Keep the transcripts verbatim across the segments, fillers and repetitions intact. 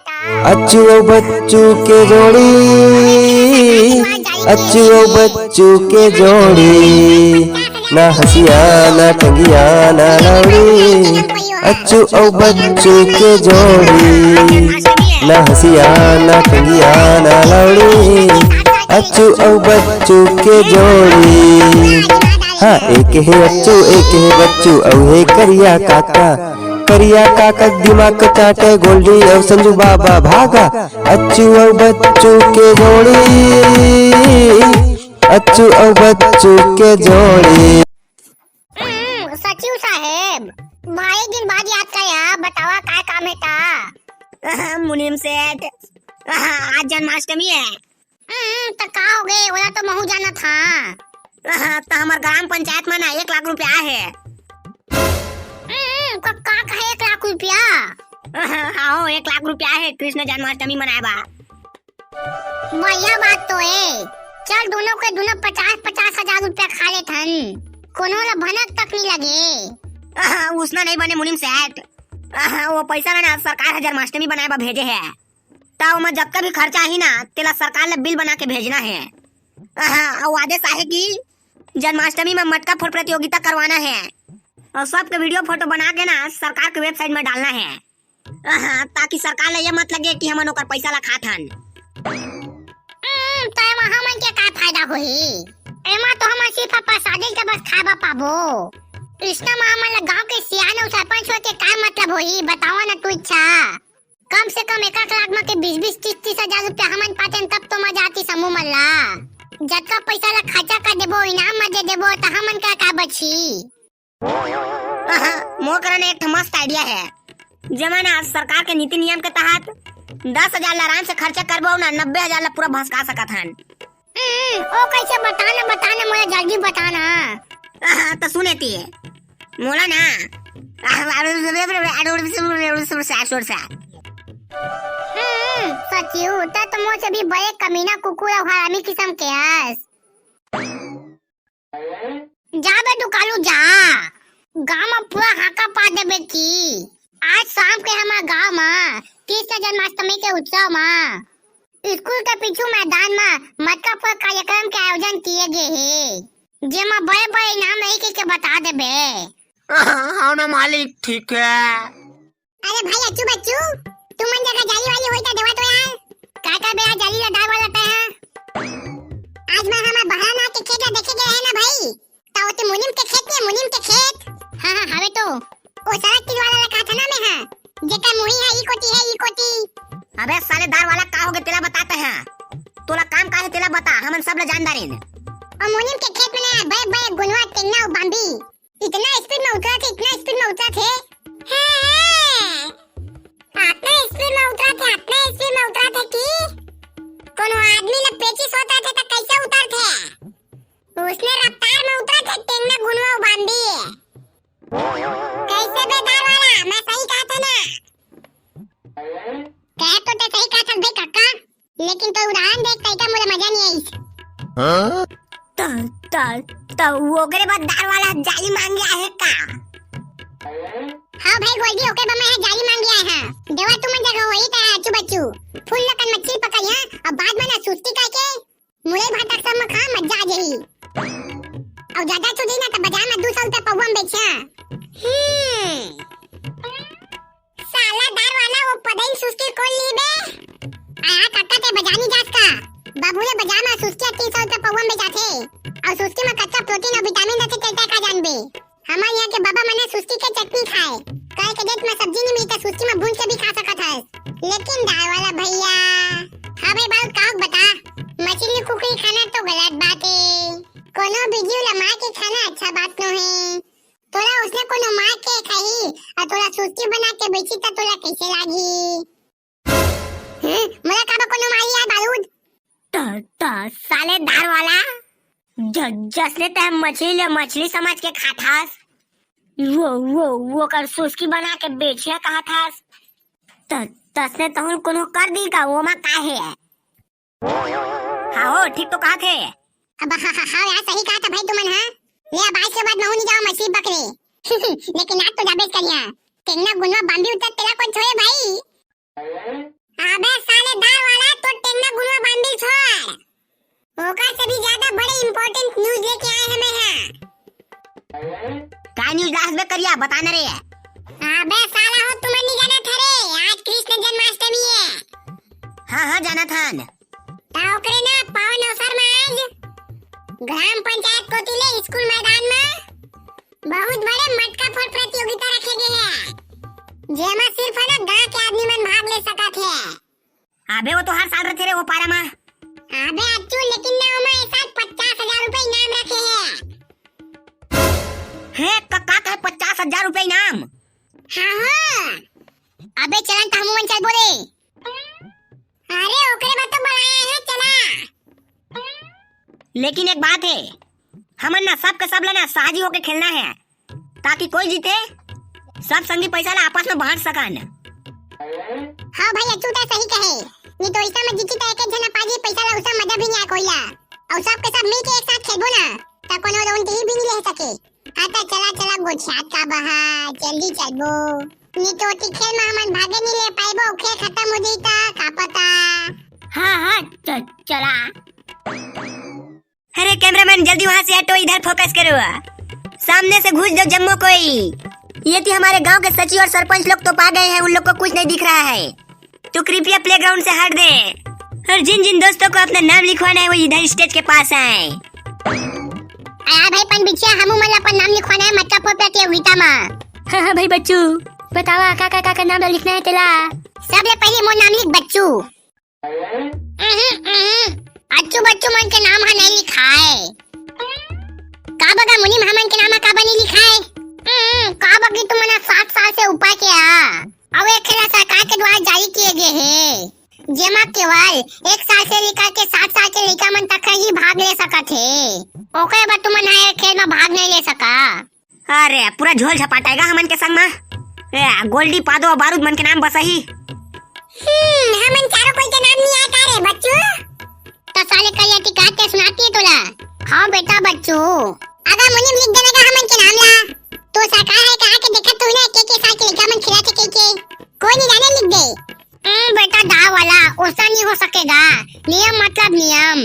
अच्चू अउ बच्चू के जोड़ी, अच्चू अउ बच्चू के जोड़ी, ना हंसिया ना टंगिया ना लौड़ी। अच्चू अउ बच्चू के जोड़ी, ना हंसिया ना टंगिया ना लौड़ी। अच्चू अउ बच्चू के जोड़ी, हाँ, एक हे अच्चू, एक हे बच्चू, अउ हे करिया काका। करिया काका दिमाग के चाटे, गोल्डी अउ संजू बाबा भागा। अच्चू अउ बच्चू के जोड़ी, अच्चू अउ बच्चू के जोड़ी। हम्म, सचिव साहेब, भारी दिन बाद याद करया, बतावा काय काम हे ता? मुनीम सेठ, आज जन्माष्टमी हे। हम्म, त का होगे, ओला तो महूं जानत हां। त हमर ग्राम पंचायत म ना एक लाख रुपया हे। हम्म, का, का कहे एक लाख रुपया? हाँ हो, एक लाख रुपया हे कृष्ण जन्माष्टमी मनाए बर। बढ़िया बात तो हे। चल, दूनों के दूनों पचास पचास हजार रुपया खा लेथन, कोनो ला भनक तक नइ लगे। अहा, उसना नइ बने मुनीम सेठ। अहा, वो पइसा ला ना सरकार ह जन्माष्टमी बनाए बर भेजे हे, त ओमा जतका भी खर्चा आही ना, तेला सरकार ला बिल बना के भेजना हे। अहा, अउ आदेश आहे कि जन्माष्टमी म मटका फोड़ प्रतियोगिता करवाना हे, अउ सबके वीडियो फोटो बना के ना सरकार के वेबसाइट म डालना हे। अहा, ताकि सरकार ला ये मत लगे कि हमन ओकर पइसा ला खात हन। हम्म, त एमा हमन के का फायदा होही? एमा तो हमन सिर्फ प्रसादी के बस खाए बर पाबो। कृष्णा म हमन ला गांव के सियान अउ सरपंच होय के का मतलब होही? बतावा ना तू इच्छा। कम से कम एक एक लाख म के बीस बीस तीस तीस हजार रुपया हमन पातेन, तब तो मजा आती समूह मन ला। जतका पइसा ला खर्चा कर देबो, इनाम म दे देबो, त हमन का का बची? अहा, मोर करा ना एक ठो मस्त idea हे, जेमा ना सरकार के नीति नियम के तहत दस हजार ला आराम से खर्चा करबो ना, नब्बे हजार ला पूरा भसका सकत हन। हम्म, ओ कइसे? बता ना, बता ना, मोला जल्दी बता ना। अहा, त सुन एती, मोला ना, हम्म, सचिव, त तो मोर से भी बड़े कमीना कुकुर अउ हरामी किसम के हस। जा बे दुकालू जा, गांव म पूरा हाका पार देबे कि आज शाम के हमर गांव म कृष्ण जन्माष्टमी के उत्सव म स्कूल के पीछू मैदान म मटका फोड़ कार्यक्रम के आयोजन किए गे हे, जेमा बड़े-बड़े इनाम रही कहिके बता देबे। हाँ ना मालिक, ठीक हे। अरे भाई अच्चू बच्चू, तुमन जगह जाली वाली होई त देवा तो यार। का का बे आज जाली ला दार वाला तय है? आज मैं हमर बहरा ना के खेत ला देखे गए है ना भाई, त ओती मुनीम के खेत ने, मुनीम के खेत। हाँ हाँ, हवे तो। ओ सड़क तीर वाला ला कहा था ना मैं, हाँ, जेकर मुही है ई कोती है, ई कोती। अबे साले दार वाला, का होगे तेला बताते हैं। तोला काम का है तेला बता, हमन सब ला जान डारेन। ओ मुनीम के खेत में ना बड़े बड़े गुनवा, टेंगना अउ बांबी। इतना स्पीड में उतरत हे, इतना स्पीड में उतरत हे। हाँ, हाँ। अतना स्पीड में उतरत हे, अतना स्पीड में उतरत हे कि कोनो आदमी ला पेचिस होत रथे त कइसे उतरथे? उसने रफ्तार में उतरत हे, टेंगना गुनवा बांधी। कइसे बे दार वाला, मैं सही कहत हँव ना? कहे तो ते सही कहत हस बे कक्का। लेकिन तोर उदाहरण देख के त मोला मजा नइ आइस। हाँ? त, त, त ओकरे बर दार वाला जाली मांगे आहे का? हाँ भाई गोल्डी, ओकरे बर मैं जाली मांगे आहे। देवा तुमन जगह होई त अच्चू बच्चू। फूल लकन मछली पकड़िया, अउ बाद में ना सुस्ती करके मुरई भाटा सब में खा, मजा आ जाही। अउ ज्यादा चुदी ना त बाजार में दू सौ रुपया पौवा में बेचिया। हम्म। साला दार वाला, वो पदइन सुस्की कोन ली बे? आ, कक्का ते बजानी जास का? बाबू रे, बजार म सुस्की तीन सौ रुपया पौवा म बेचाथे। अउ सुस्की म कच्चा प्रोटीन अउ विटामिन रथे, तेला का जानबे? हमर यहाँ के बाबा मन सुस्की के चटनी खाए। कल के डेट म सब्जी नहीं मिलता, सुस्की म भून के भी खा सकत हस। लेकिन दार वाला भैया, हाँ भाई बाबू, का बता? मछली कुकरी खाना तो गलत बात है। कोनो भी जीव ला मार के खाना अच्छा बात नो है। तोला उसने कोनो मार के खाही, अउ तोला सुस्की बना के बेची, त तोला कइसे लागही? हैं? मोला काबर कोनो मारही यार बारूद? त, त, साले दार वाला, ज-, जसने तैं मछली ले मछली समझ के खाथस, वो, वो, वो कर सुस्की बना के बेचिया कहत हस, त, तसने तहुन कोनो कर दी का, ओमा का हे? हाँ हो, ठीक तो कहत हे। अब हा, हा, हा, यार, सही कहत हे भाई तुमन, हाँ। ले, अब आज के बाद महू नहीं जाओ मछली पकड़े। लेकिन आज तो जाबेच करिया। टेंगना गुनवा बांबी उतर तेला कौन छोड़े भाई? आ न्यूज लास्ट में करिया, बता ना रे। अबे साला हो, तुमन नहीं जानत हरे, आज कृष्ण जन्माष्टमी है। हाँ, हाँ, जानत हन। ता ओकरे ना पावन अवसर में आज ग्राम पंचायत कोती ले स्कूल मैदान में बहुत बड़े मटका फोड़ प्रतियोगिता रखे गए हैं, जेमा सिर्फ है ना गांव के आदमी मन भाग ले सकत है। अबे वो तो हर साल रथे रे वो पारा मा। अबे अच्छू, लेकिन ना ओमा ए साल पचास हजार रुपए इनाम रखे है। हे, का, का कहे पचास हजार रुपए इनाम? हाँ, हाँ। अबे चलन त हमू मन चलबो रे। अरे ओकरे बर तो बुलाया है, चला। लेकिन एक बात है, हमन ना सब के सब ला ना साझी होके खेलना है, ताकि कोई जीते, सब संगी पैसा ला आपस में बांट सकन। हाँ भाई, अच्छू त सही कहे, नहीं तो ऐसा में जीती त एक एक जना पाजी पैसा ला, उसा मजा भी नहीं आए कोई ला। और सब के सब मिल के एक साथ खेलबो ना, त कोनो लोन टीवी भी नहीं ले सके। हाँ त चला, चला, गोठियात का बहा, जल्दी चलबो। नहीं तो ओती खेल में हमन भागे नहीं ले पाइबो, खेल खत्म हो जाई त का पता। हाँ, हाँ, च-, चला। अरे कैमरामैन, जल्दी वहाँ से हटो, इधर फोकस करो। सामने से घुस जाओ जम्मो कोई। ये थी हमारे गांव के सचिव और सरपंच लोग तो पा गए हैं, उन लोग को कुछ नहीं दिख रहा है, तो कृपया प्लेग्राउंड से हट दें। और जिन जिन दोस्तों को अपना नाम लिखवाना है, वो इधर स्टेज के पास आए। अरे भाई पन बिछिया, हमू मन ला अपन नाम लिखवाना है, मतलब फोटो के उल्टा मा। हाँ, हाँ भाई बच्चू, बतावा का का का, का नाम ला लिखना है तेला? सबले पहले मोर नाम लिख बच्चू। उहुं, उहुं। अच्छू बच्चू मन के नाम ह नहीं लिखाए। का बगा मुनीम, हमन के नाम ह काबर नहीं लिखाए? उहुं, का बगी तुमन ह साठ साल से ऊपर के आ। अउ एक खेला सरकार के द्वारा जारी किए गए हे, जेमा केवल एक साल से लेकर के साठ साल के लइका मन तक ही भाग ले सकत हे। ओकरे बर तुमन ह ए खेल म भाग नहीं ले सका। अरे, पूरा झोल झपाटाएगा हमन के संग म। ए, गोल्डी, पादो अउ बारूद मन के नाम बसही। हम्म, हमन चारों कोई के नाम नहीं आए का रे बच्चू? त साले करिया टिकाट के सुनाती है तोला। हाँ बेटा बच्चू। अगर मुनीम लिख देवे का हमन के नाम ला, तो सरकार है कहा के देखत तू ना के के साल के लइका मन खिलाते के के। कोई नहीं जाने लिख दे। हम्म, बेटा, दाव वाला, ओसा नहीं हो सकेगा। नियम मतलब नियम।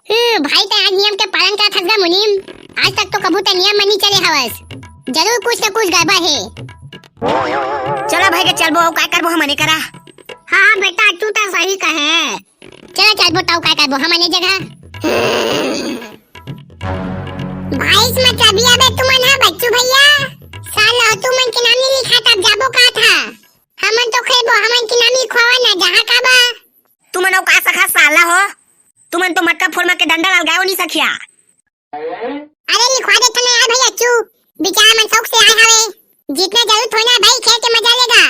हम्म, भाई, तैं आज नियम के पालन करत हस गा, मुनीम? आज तक तो कभू तैं नियम म नहीं चले हवस। जरूर कुछ न कुछ गड़बड़ हे। चला भाई के चलबो, अउ काय करबो हमन एकरा? हाँ, हाँ, बेटा, तू तो सही कहे। चला चलबो, तउ काय करबो हमन ए जगह? भाई, इसमें चबिया बे तुमन हा, बच्चू भैया। साला, तुमन के नाम नहीं लिखा, तब जाबो का था? हमन तो खेलबो, हमन के नाम लिखवावा ना, जहाँ का बा। तुमन अउ का सखा साला हो? तुमन तो मटका फोड़ म के डंडा लाल गायो नहीं सखिया। अरे लिखवा देथन ना यार भैया चू, बिचारा मन शौक से आए हवे। जीतना जरूर थोड़ा ना भाई, खेल के मजा लेगा।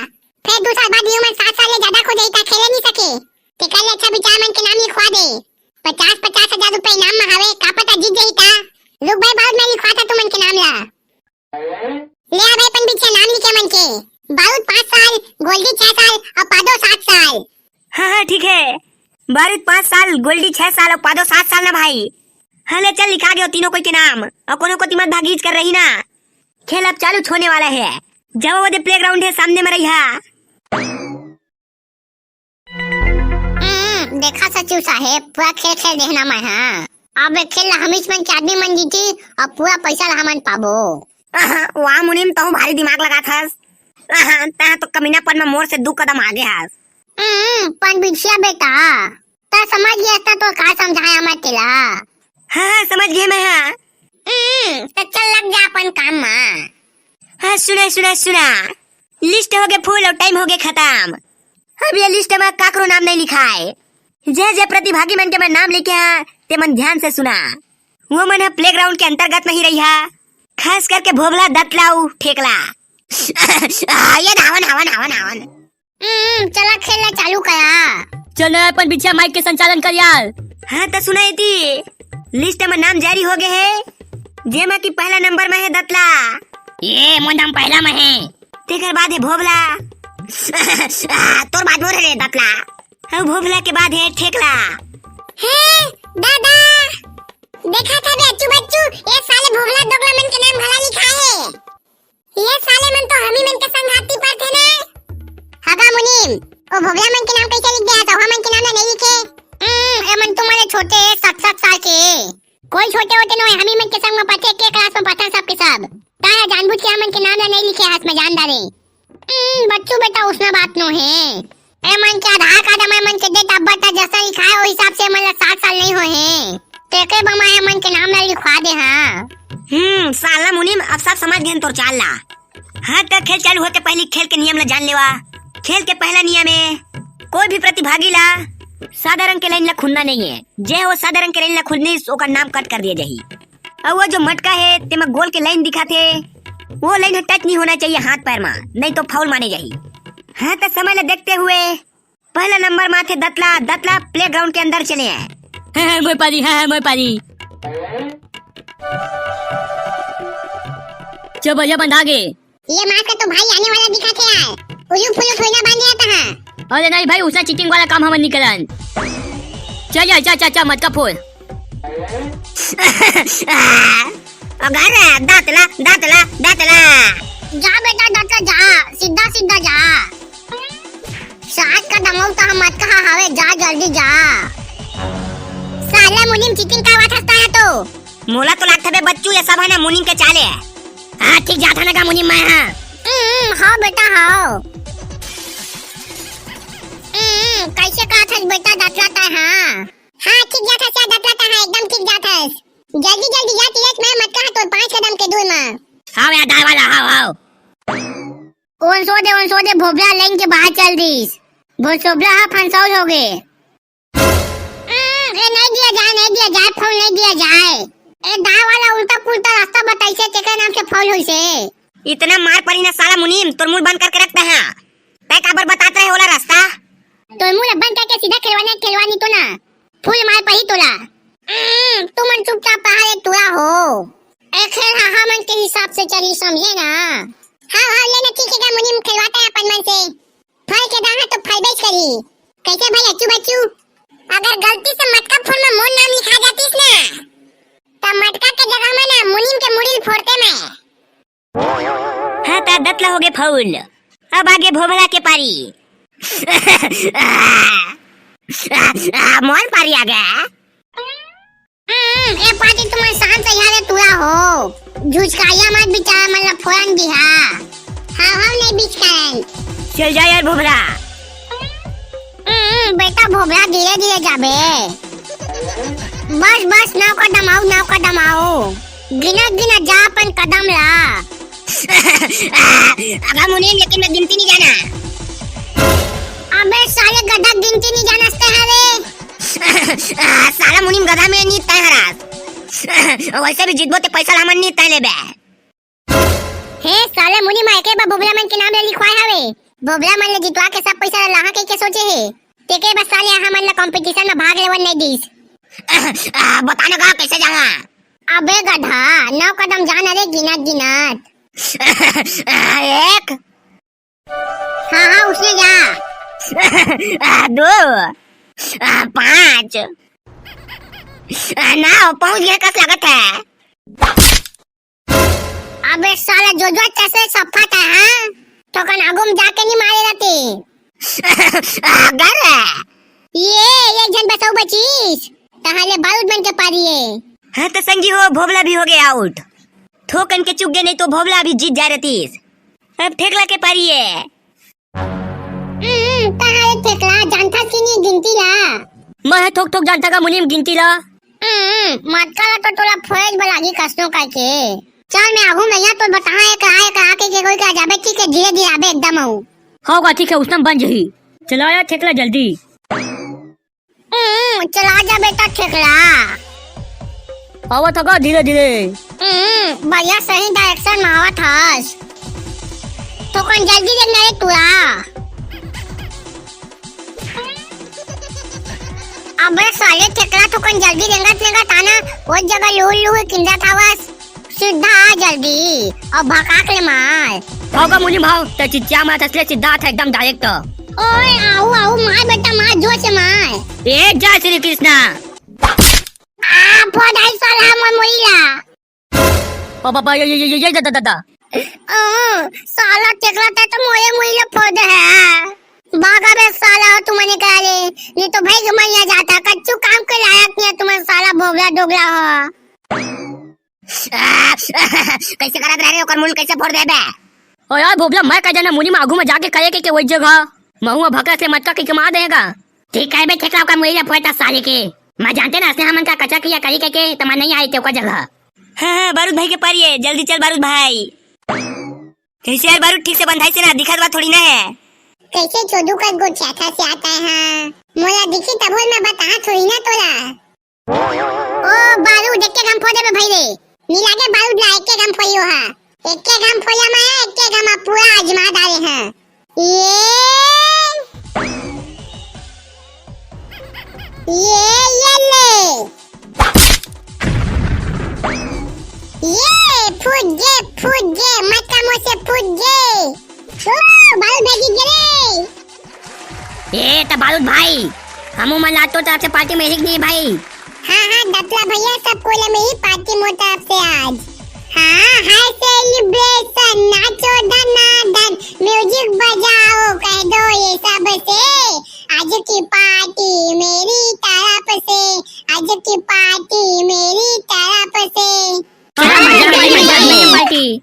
फिर दू साल बाद भी उमन सात साल ले ज्यादा खो जाई ता खेले नहीं सके। तेकर ले अच्छा बिचारा मन के नाम लिखवा दे। पचास पचास हजार रुपए इनाम में हवे, का पता जीत जाई ता। रुक भाई, बहुत मैं लिखवा था तुमन के नाम ला। ले आ भाई पन बिछिया नाम लिखे मन के। बारूद पाँच साल, गोल्डी छह साल और पादो सात साल। हाँ, हाँ, ठीक है। बारूद पाँच साल, गोल्डी छह साल और पादो सात साल ना भाई। हाँ, ले चल, लिखा गयो तीनों कोई के नाम। और कोनो कोती मत भागीच कर रही ना। खेल अब चालू होने वाला है। जाओ, वो दे प्लेग्राउंड है, सामने में रही हा। हम्म, देखा सचिव साहेब, पूरा खेल खेल देहना मैं, हाँ। अब ए खेल ला हमीच मन के आदमी मन जीती और पूरा पैसा ला हमन पाबो। आहा, वाह मुनीम, तहूँ भारी दिमाग लगात हस। आहा, तैं तो कमीनापन में मोर से दू कदम आगे हस। हम्म, पन बिछिया बेटा, त समझ गया त तो का समझाया मैं तेला? हाँ, हाँ, समझ गए मैं, हाँ। हम्म, त चल लग जा अपन काम मा। हाँ, सुना, सुना, सुना। लिस्ट हो गए फुल और टाइम हो गए खत्म। अब ये लिस्ट में काकरो नाम नहीं लिखा है। जे जे प्रतिभागी मन के मैं नाम लिखे हैं, ते मन ध्यान से सुना। वो मन ह प्लेग्राउंड के अंतर्गत नहीं रही है, खास करके भोभला, दतला अउ ठेकला। आ, ये धावन, धावन, धावन, धावन। हम्म, चला खेल ला चालू करा। चल ना अपन बिछिया माइक के संचालन कर यार। हाँ त सुना एती, लिस्ट में नाम जारी हो गए है, जेमा की पहला नंबर में है दतला। ये मोदम पहला में है। तेकर बाद है भोभला। आ, तोर बाद मोर है रे दतला। हाँ, भोभला के बाद है ठेकला। हे दादा, देखा था बे अच्छू बच्चू, ये साले भोभला दोगला मन के नाम घला लिखा है। ये साले मन तो हमी मन के संघाती पर थे ना। हगा मुनीम, ओ भोभला मन के नाम कैसे लिख दे? तो हमन के नाम ला नहीं लिखे। हम्म, ए मन तुम्हारे छोटे सात सात साल के। कोई छोटे होते नो है, हमी मन के संग में पढ़थे, के क्लास में पढ़थन सबके सब। ताया जानबूझ के हमन के नाम ला नहीं लिखे हस में जान डारे। हम्म, बच्चू बेटा उसना बात नो है। ए मन के आधार कार्ड में मन के डेट ऑफ बर्थ जैसा लिखा है, वो हिसाब से मन ला सात साल नहीं होए हैं। तेके बमा ए मन के नाम ला लिखवा दे हाँ। हम्म, साला मुनीम, अब सब समझ गए तोर चाल ला। हाँ, त खेल चालू होते पहली खेल के नियम ला जान लेवा। खेल के पहला नियम है, कोई भी प्रतिभागी ला सादा रंग के लाइन ला खुंदना नहीं है। जे वो सादा रंग के लाइन ला खुंदनी, ओकर नाम कट कर दिया जाही। और वो जो मटका है, तेमा गोल के लाइन दिखाथे, वो लाइन ह टच नहीं होना चाहिए हाथ पैर मा, नहीं तो फाउल माने जाही। हाँ, त समय ला देखते हुए पहला नंबर मा थे दतला, दतला प्लेग्राउंड के अंदर चले आए। है, है, मोय पारी, है, है, मोय पारी। चल, बढ़िया बंधा गे। ये मार का तो भाई आने वाला दिखा थे यार। उलू फुलू थोड़ी ना बांधे आता है। अरे नहीं भाई, उसने चीटिंग वाला काम हमन निकलन। चल, चल, चल, चल, चल, मटका फोड़। अगर दातला, दातला, दातला। जा बेटा, दातला जा, सीधा, सीधा जा। सात का दमऊ तो हम मटका हवे, जा जल्दी जा। साला मुनीम चीटिंग करवात हस ताया तो। मोला तो लागत बे बच्चू, ये सब है ना मुनीम के चाले। हाँ, ठीक जात है ना का मुनीम मैं हाँ। हम्म, हाँ बेटा, हाँ। हम्म, कैसे कहत हस बेटा, दतला ताय हाँ? हाँ, ठीक जात हस यार, दतला ताय हाँ, एकदम ठीक जात हस। जल्दी, जल्दी जा, तिलक मैं मटका हा तोर पाँच कदम के दूर मा। हाँ यार, दाय वाला, हाँ, हाँ। ओन सो दे, ओन सो दे, भोबला लाइन के बाहर चल दिस। भोसोबला हा फंसाउल हो गे। हम्म, ए, नहीं दिया जाए, नहीं दिया जाए, फाउल नहीं दिया जाए। ए, दाय वाला उल्टा पुल्टा रास्ता बताइसे, तेकर नाम से फाउल होइसे। इतना मार परी ना साला मुनीम, तोर मुंह बंद करके रखता है। तै काबर बतात रहे ओला रास्ता? तोर मुंह ला बंद करके सीधा खेलवाना, खेलवानी तो ना। फुल मार परी तोला। हम्म, तुमन चुपचाप पहाड़े टूरा हो। ए खेल हा हमन के हिसाब से चली, समझे ना? हाँ, हाँ, लेना ठीक है, मुनीम खेलवाता है अपन मन से। फल के दाना तो फल बेच करी। कैसे भाई अच्चू बच्चू? अगर गलती से मटका फोड़ में मोर नाम लिखा जातीस ना, त मटका के जगह में ना मुनीम के मुड़ी ल फोड़ते मैं। हाँ, त दतला हो गे फाउल। अब आगे भोभला के पारी। आ, मोर पारी आ गया। हम्म, ए पाटी तुमन शांत रहिया रे टूरा हो। झुचकाइया मत बिचारा मन ला फोरन दिहा। हाँ, हाँ, नहीं बिचकायन। चल जा यार भोभला। हम्म, बेटा भोभला धीरे धीरे जाबे। बस, बस, नौ कदम आऊ, नौ कदम आऊ। गिनत गिनत जा अपन कदम ला। अबे मुनीम, लेकिन मैं गिनती नहीं जाना। अबे साले गधा, गिनती नहीं जानस ते हवे। साला मुनीम गधा में नहीं तय हरास। वैसे भी जितबो ते पैसा ला हमन नहीं तय लेबे। हे साले मुनीम, एके बा भोभला मन के नाम ले लिखवाए हवे। भोभला मन ले जितवा के सब पैसा ला लाहा कह के सोचे हे। तेके बा साले हमन ला कंपटीशन में भाग लेवन नहीं दीस। बताना का कैसे जावा? अबे गधा, नौ कदम जाना रे गिनत गिनत। एक। हाँ, हाँ, उसने जा। दो। पाँच। नौ, पहुंच गए कस लगत है। अबे साला जो जो कैसे सफा था, हाँ? ठोकन आगू में जाके नहीं मारे रहती। अगर ये एक जन बचाऊ बचीस, तहाले बारूद बन के पारी है। हाँ तो संगी हो, भोभला भी हो गया आउट। थोकन के चुक गए, नहीं तो भोभला अभी जीत जा रहतीस। अब ठेकला के पारी है। हम्म, तहाले ठेकला जानता कि नहीं गिनती ला? मैं है थोक थोक जानता का मुनीम गिनती ला। हम्म, मटका ला तो तोला फोड़े बलागी कसनो करके। चल मैं आहू मैं यहाँ तो बताहा एक आए का आके के कोई का जाबे ठीक है धीरे धीरे आबे एकदम आऊ। होगा ठीक है उसनम बन जही। चला यार ठेकला जल्दी। हम्म, चला जा बेटा ठेकला। आवत हगा धीरे धीरे। हम्म, बढ़िया सही डायरेक्शन में आवत हस। थोकन जल्दी दे मेरे टूरा। अबे साले ठेकला थोकन जल्दी रेंगत रेंगत आना, वो जगह लूहू लूहू किंदा थावस। सीधा आ जल्दी, और भकाक ले मार। होगा मुनीम भाव, ते चिच्चा मार असले सीधा था एकदम डायरेक्ट। ओए, आऊ, आऊ, मार बेटा, मार, जोर से मार। ए, जय श्री कृष्णा। आ, फोड़ डाल साला, मोर मोईला। बाबा, ये, ये, ये, ये, ये, दा, दा, दा। ओ, साला टेकला ते तो मोरे मोईला फोड़ दे है। भागा बे साला, तुमने करा ले, नहीं तो भाई के मर जाता, कच्चू काम के लायक नहीं है तुमन साला भोगला डोगला हो। कइसे करत रहे रे, ओकर मुंह कइसे फोड़ देबे? ओ यार भोभला, मैं का जाना मुड़ी में आगू में जाके करे के, के वही जगह महू भकरा से मटका के कमा देगा। ठीक है बे, ठेकरा का मुड़ी ला फोड़ता साले के। मैं जानते ना, असने हमन का कचरा किया करी के, के तमा नहीं आए ते ओकर जगह। हाँ, हाँ, बारूद भाई के पारी है, जल्दी चल बारूद भाई। कैसे यार बारूद, ठीक से बंधाई से ना, दिखत बा थोड़ी ना है। कैसे चोदू का गोठिया था से आता है, हाँ। मोला दिखी तभोल में बताहा थोड़ी ना तोला। ओ बारूद, एके घाम फोड़े में भाई रे। नी लागे बारूद ला, एके घाम फोड़ियो हा। एके घाम फोड़िया में, एके घाम आप पूरा आजमा डाले हैं। ये, ये, ये ले। ये फूट गे, फूट गे, मटका मोर से फूट गे। ओ, बारूद भाई गिर गे रे। ए, त बारूद भाई, हमू मन ला तो तरफ से पार्टी में ही नहीं भाई। हाँ, हाँ, दतला भैया, सब कोला में ही पार्टी मोर तरफ से आज। हाँ, है सेलिब्रेशन, नाचो धनाधन, म्यूजिक बजाओ, कह दो ये सब से, आज की पार्टी मेरी तरफ से, आज की पार्टी मेरी तरफ से। क्या मजा आएगी, मजा आएगी पार्टी।